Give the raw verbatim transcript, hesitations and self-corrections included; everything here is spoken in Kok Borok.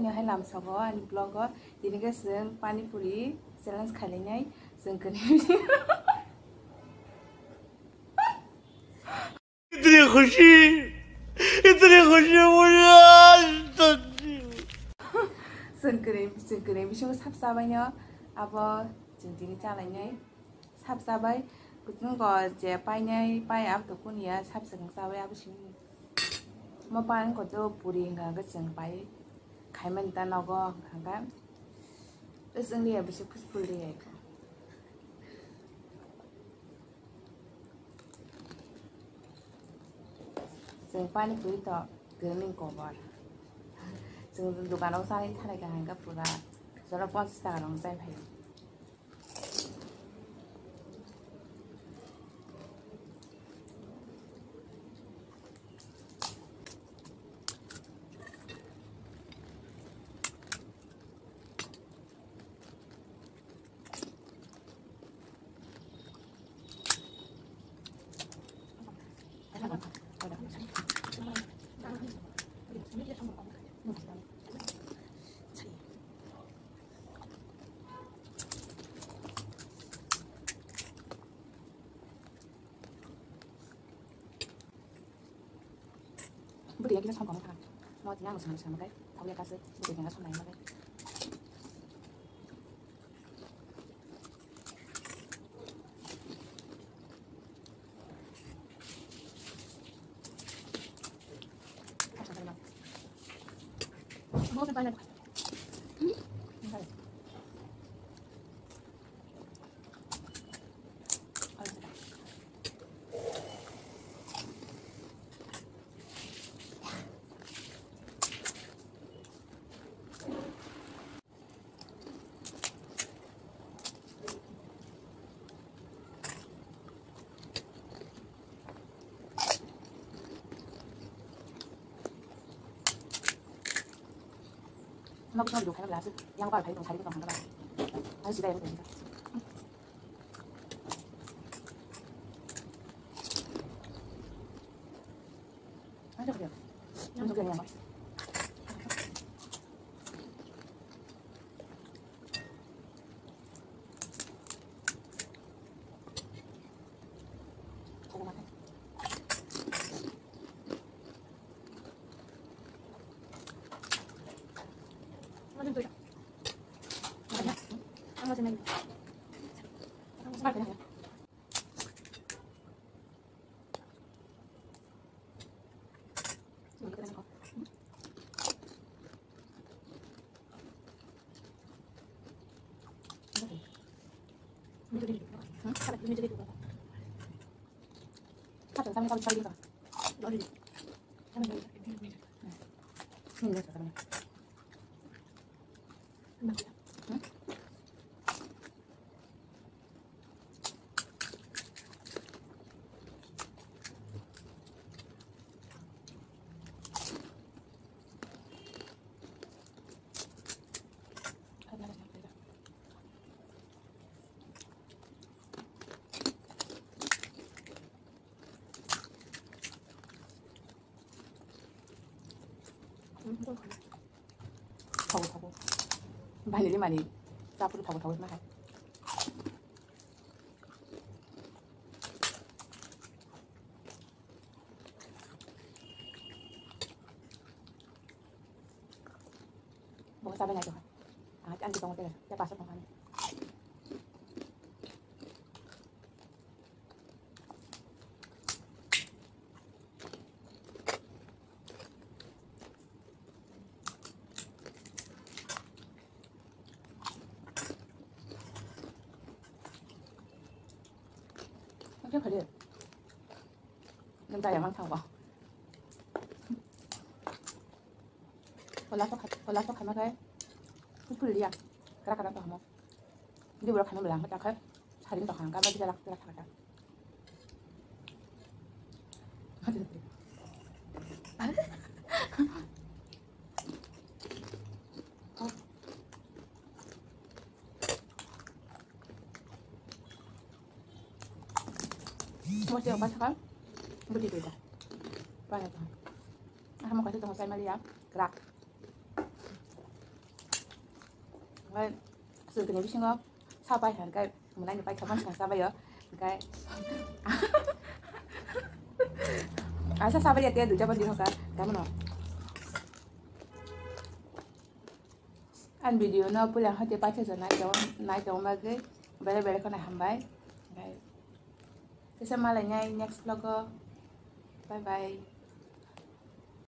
Hai lamsogo ani vlog o tini khe chwng pani puri challenge khailainai chwng kwnwi. Itni khushi, itni khushi mujhe aaj tak nahi hui. Chwng kwnwi, chwng kwnwi bisingo sap chabaino abo chwng tini chalainai. Sap chabai, kuchungo je painai pai abo to kuniya sap swkang chabai abo simi. Mo pai wngkha to puri wngkha hwnkhe chwng pai khaimani ta nogo hwnkha hwnkhe. Bwswk wngya bisi peaceful de. Chwng pani puri to kwrwngni kobor. Chwng dukano chai thanai kha hwnkhe pura jora ponchash taka rok chai phaio. Bwtwi ya kisa songkang kha. Mo tini ang sana sana kai. Thok ya kasu. Bwtwi ya songkang kai. Nok nok dukha glass yang bar phai tong sari tong hangba. Ai sida yang tong. Ai tong. Yang tong yang. Thogo thogo. Bhailili mani chapuru thogo thogo ma hai. Bo sabai nai to. Ah, ang kitong te, te pasok mo kani. Oke, kali. Nang kaya mang thang ba. Wala to khai, wala to khai ma khai. Kupul dia. Kara kara to hamo. Di bura khai ma belang ta khai. Saring to hang ka ba di jalak jalak khai ta. Mo siya ba sakal. Budi bida. Ba ya ta. Ah, mo kasi to mo sai mali ya. Krak. Oke, sutini bisingo sapai hingke mwnai ni paithago swkang sabaio. Hingke asa sabai ya te duja bandi hoka kamono. An video no puila hoite paithago nai tong nai tong bagwi bere bere khona hambai. Hingke kisa malai nai next vlog o. Bye bye.